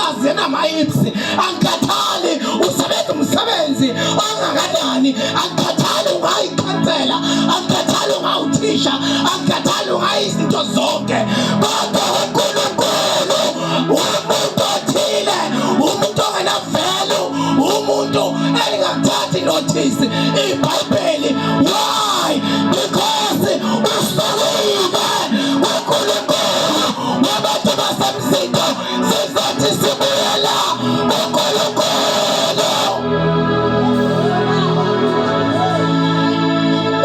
ipulazi enama-ips, angikhathali usebenza umsebenzi ongakanani, angikhathali ungayikhansela, angikhathali ungawuthisha, angikhathali ungayizinto zonke, kodwa uNkulunkulu umuntu othile, umuntu ongenavelu, umuntu elingakuthathi notice iBhayibheli. Why? Because usukile kuNkulunkulu. Wabantu basemzinto sizothi sibuyela kuNkulunkulu.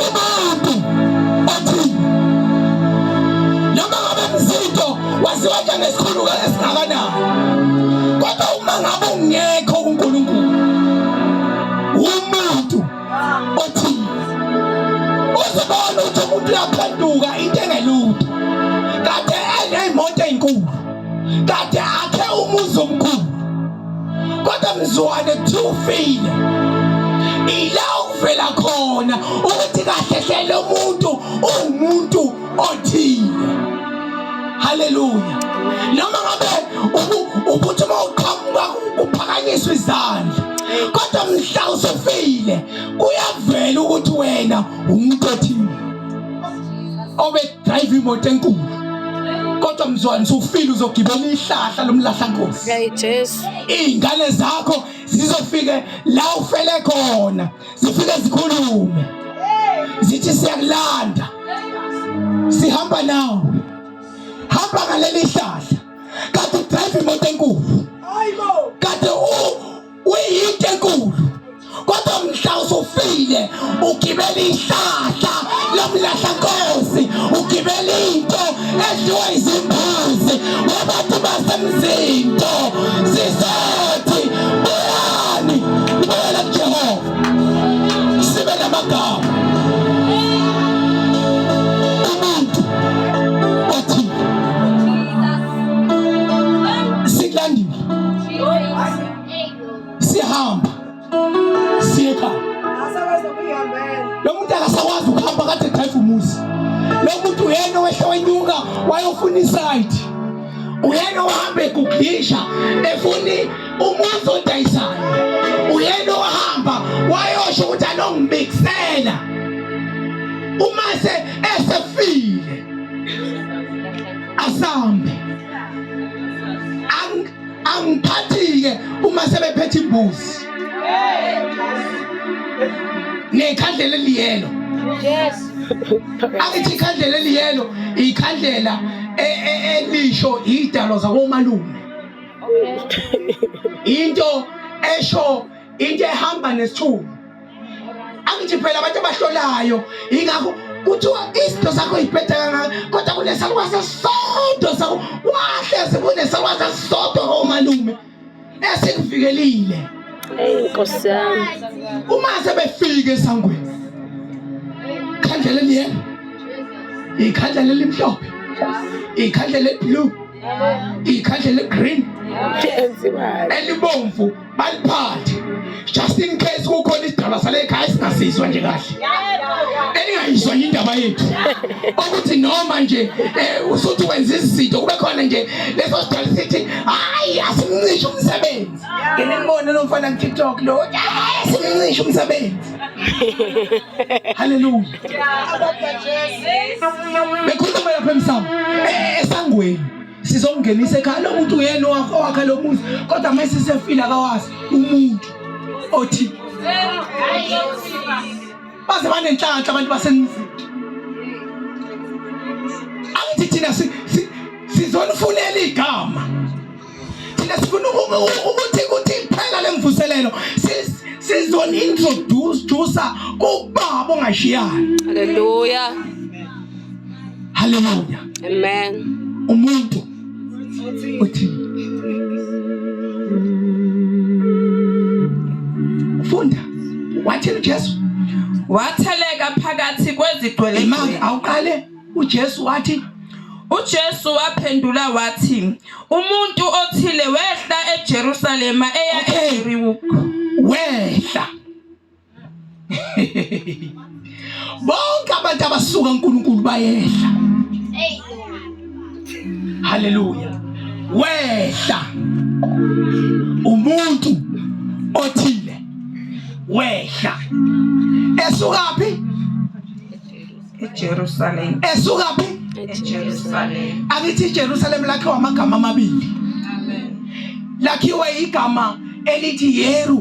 Umuntu othi noma ngabe mzinto waziwa njengesikhulu esingakanani, kodwa uma ngabe ungekho kuNkulunkulu, umuntu othi uzibona ukuthi umuntu uyaphenduka into engelutho, kade eneyimoto ezinkulu, kade akhe umuzi omkhulu, kodwa mzwane kuthiwa ufile, ila ukuvela khona ukuthi kahle hle lo muntu uwumuntu othile. Haleluya. Noma ngabe ukuthi uma uqhamuka kuphakanyiswa izandla, kodwa mhla usufile kuyavela ukuthi wena umuntu othile obe drive imoto enkulu, kodwa mzwane usufile uzogibela ihlahla lomlahla nkosi. Hey Jesu. Izingane zakho zizofike la ufele khona, zifike zikhulume zithi siyakulanda, sihamba nawe, hamba ngaleli hlahla. Kade udrive imoto enkulu, kade uyinto enkulu, kodwa mhla usufile ugibela ihlahla lomlahla nkosi, ugibela into edliwa izimbuzi. Wabantu basemzinto sizothi buyani, buyela kuJehova, sibe namagama. Umuntu othi sikulandile, sihamba siye ekhaya. Lo muntu akasakwazi ukuhamba, kade drive umuzi. Lo muntu uyena owehla wenyuka wayofuna isayidi, uyena ohamba eguglisha efuni umuzi odayisayo, uyena ohamba wayosho ukuthi anongibikisela uma se esefile. Asambe, angiphathi-ke uma sebephethe imbuzi nekhandlela eliyelo. Akithi ikhandlela eliyelo ikhandlela elisho idalo zakomalume, into esho into ehamba nesithungu. Angithi phela abantu abahlolayo, ingakho kuthiwa izinto zakho yibheda kangaka, kodwa kunesalukwazi esisodwa sakho, wahlezi kunesalukwazi esisodwa komalume esikuvikelile. Hey Nkosi yami. Uma sebefika esangweni, ikhandlela eliyelo, ikhandlela elimhlophe, ikhandlela eliblue, ikhandlela eligreen, elibomvu, baliphathe just in case kukhona isidalwa sale ekhaya esingasizwa nje kahle, elingayizwa nje indaba yethu, ukuthi noma nje usuthi wenza izinto kube khona nje leso sidalwa sithi hayi, asimncishe umsebenzi. Ngene nibone lo mfana ku TikTok lo, asimncishe umsebenzi. Haleluya. Bekhuluma lapha emsamo, esangweni, sizomngenisa ekhaya lo muntu uyena owakha lo muzi, kodwa mase sefile akawazi. Umuntu othi baze banenhlanhla abantu basemzini. Angithi thina sizonifunela igama, thina sifuna ukuthi kuthi phela lemvuselelo sizoni introduce kubaba ongashiyani. Hallelujah. Hallelujah. Amen. Umuntu uthi funda wathini uJesu? Watheleka phakathi kwezigcwele. Imake awuqale, uJesu wathi. UJesu waphendula wathi, umuntu othile wehla eJerusalema eya eJeriko. Wehla. Bonke abantu abasuka uNkulunkulu bayehla. Haleluya. Wehla. Umuntu othile wehla esukaphi? EJerusalem. Esukaphi? EJerusalem. Akithi iJerusalem lakhiwa amagama amabili. Amen. Lakhiwe igama elithi Yeru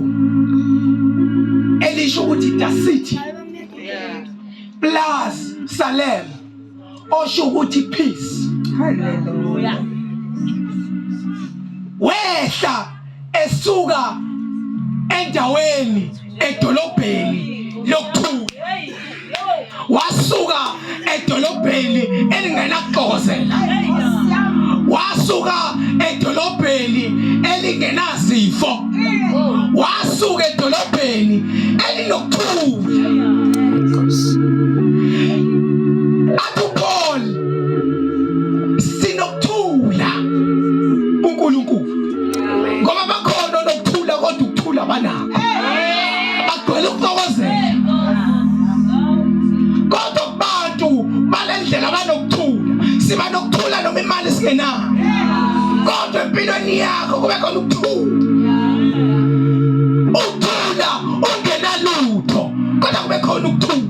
elisho ukuthi the city plus Salem osho ukuthi peace. Hallelujah. Wehla esuka endaweni edolobheni lokuthula wasuka edolobheni elingenakuxokozela wasuka edolobheni elingenazifo wasuka edolobheni elinokuthula athi uPaul sinokuthula uNkulunkulu ngoba bakhona nokuthula kodwa ukuthula banakho bagcwele ukuxokozela kodwa kubantu balendlela banokuthula siba nokuthula noma imali singenayo kodwa empilweni yakho kube khona ukuthula ukuthula ungenalutho kodwa kube khona ukuthula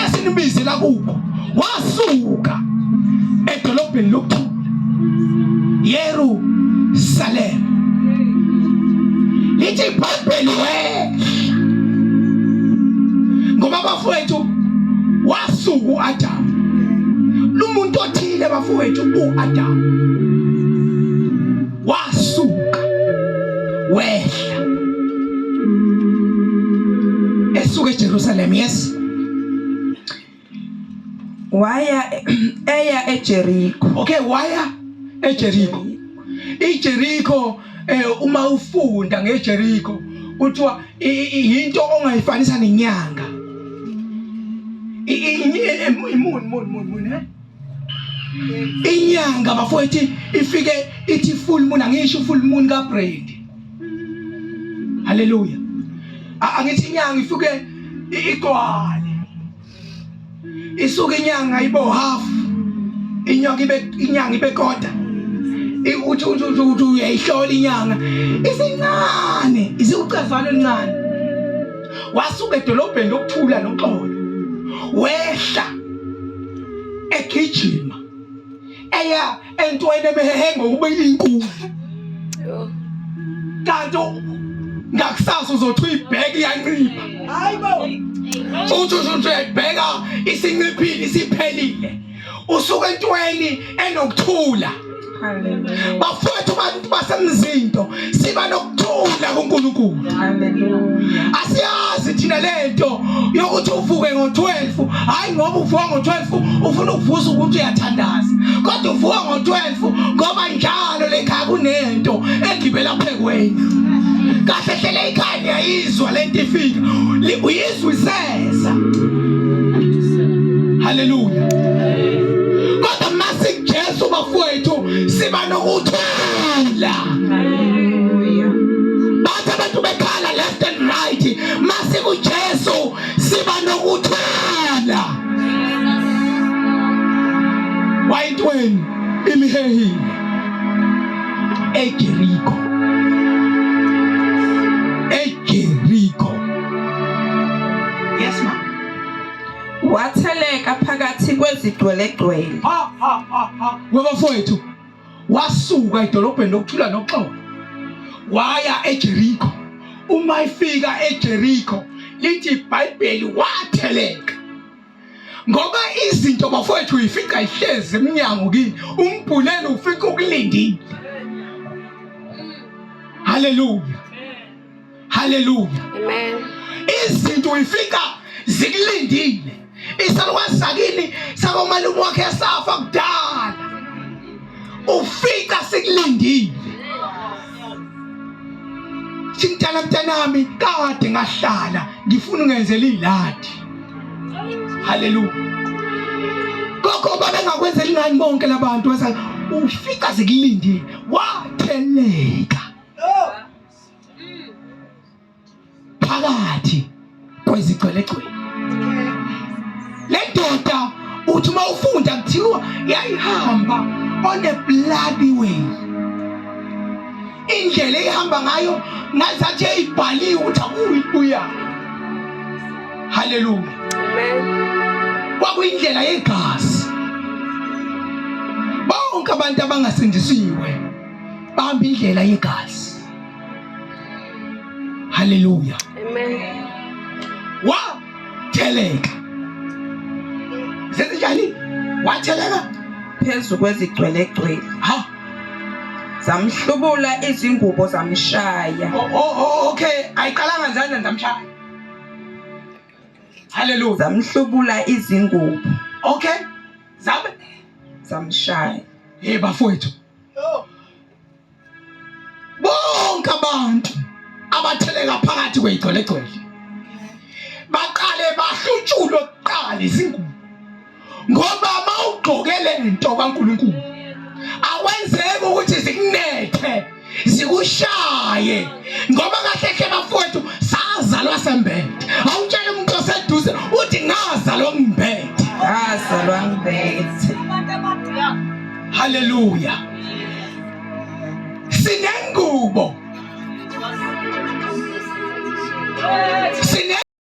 esinibizela kubo wasuka edolobheni lokuthula Yerusalem lithi iBhayibheli wehla ngoba bafowethu wasuka uAdam lumuntu othile bafowethu uAdam wasuka wehla esuka eJerusalem yes Waya eya eJeriko. Okay, waya eJeriko. IJeriko eh uma ufunda ngeJeriko kuthiwa into ongayifanisa nenyanga. Imun mun mun mun eh? Inyanga bafowethu ifike ithi full moon angisho full moon ka bread. Hallelujah. Angithi inyanga ifike igcwale. Isuka inyanga ibo half. Inyoka ibe inyanga ibe koda. Uthi uthi uthi uthi uyayihlola inyanga. Isincane, isiwucezwana oluncane. Wasuka edolobheni lokuthula noxolo. Wehla egijima eya entweni emehehe ngokuba inkulu kanti ngakusasa uzothi uyibheka iyancipha hayibo uthi uthi uyayibheka isinciphile isiphelile usuka entweni enokuthula bafowethu bantu basemzinto siba nokuthula kuNkulunkulu asiyazi thina lento yokuthi uvuke ngo-12 hayi ngoba uvuka ngo-12 ufuna ukuvusa ukuthi uyathandaza kodwa uvuka ngo-12 ngoba njalo lekhaya kunento egibela phekweni kahle hlele ikhaya niyayizwa lento ifika uyizwa iseza haleluya kodwa mase Jesu bafowethu siba nokuthula bathi abantu bekhala left and right mase kuJesu siba nokuthula wayintweni imihehile eJericho eJericho yes ma'am Watheleka phakathi kwezigcwelegcwele. Ha ha ha ha. Webafowethu wasuka edolobheni lokuthula noxolo waya eJericho. Uma ifika eJericho lithi iBhayibheli watheleka. Ngoba izinto bafowethu uyifica ihlezi emnyango kini, umbhulelo ufika ukulindile. Haleluya. Haleluya. Amen. Izinto uyifika zikulindile. Isalukwazi sakini sakomalume wakhe safa kudala. Ufika sikulindile. Sintana mntanami kade ngahlala ngifuna ungenzele iladi. Haleluya. Gogo babengakwenzeli ngani bonke labantu wesa ufika zikulindile watheleka. Phakathi kwezigcwelegcwele le ndoda uthi uma ufunda kuthiwa yayihamba on a bloody way. Indlela ehamba ngayo ngazathi eyibhaliwe ukuthi akuyibuya. Haleluya. Amen. Kwakuyindlela yegazi. Bonke abantu abangasindisiwe bahamba indlela yegazi. Haleluya. Amen. Watheleka. Senzenjani? Watheleka phezu kwezigcwelegcwele. Ha. Zamhlubula izingubo zamshaya. Oh, oh, oh okay, ayiqalanga njani zamshaya. Haleluya. Zamhlubula izingubo. Okay. Zabe zamshaya. Hey bafowethu. Bonke abantu abatheleka phakathi kweyigcwelegcwele baqale bahlutshulwe kuqala izingubo ngoba mawugqoke lento kaNkuluNkulu akwenzeki ukuthi zikunethe zikushaye ngoba kahle hle bafowethu sazalwa sembethe awutshele umuntu oseduze uthi ngazalwa ngimbethe ngazalwa ngibethe haleluya sinengubo.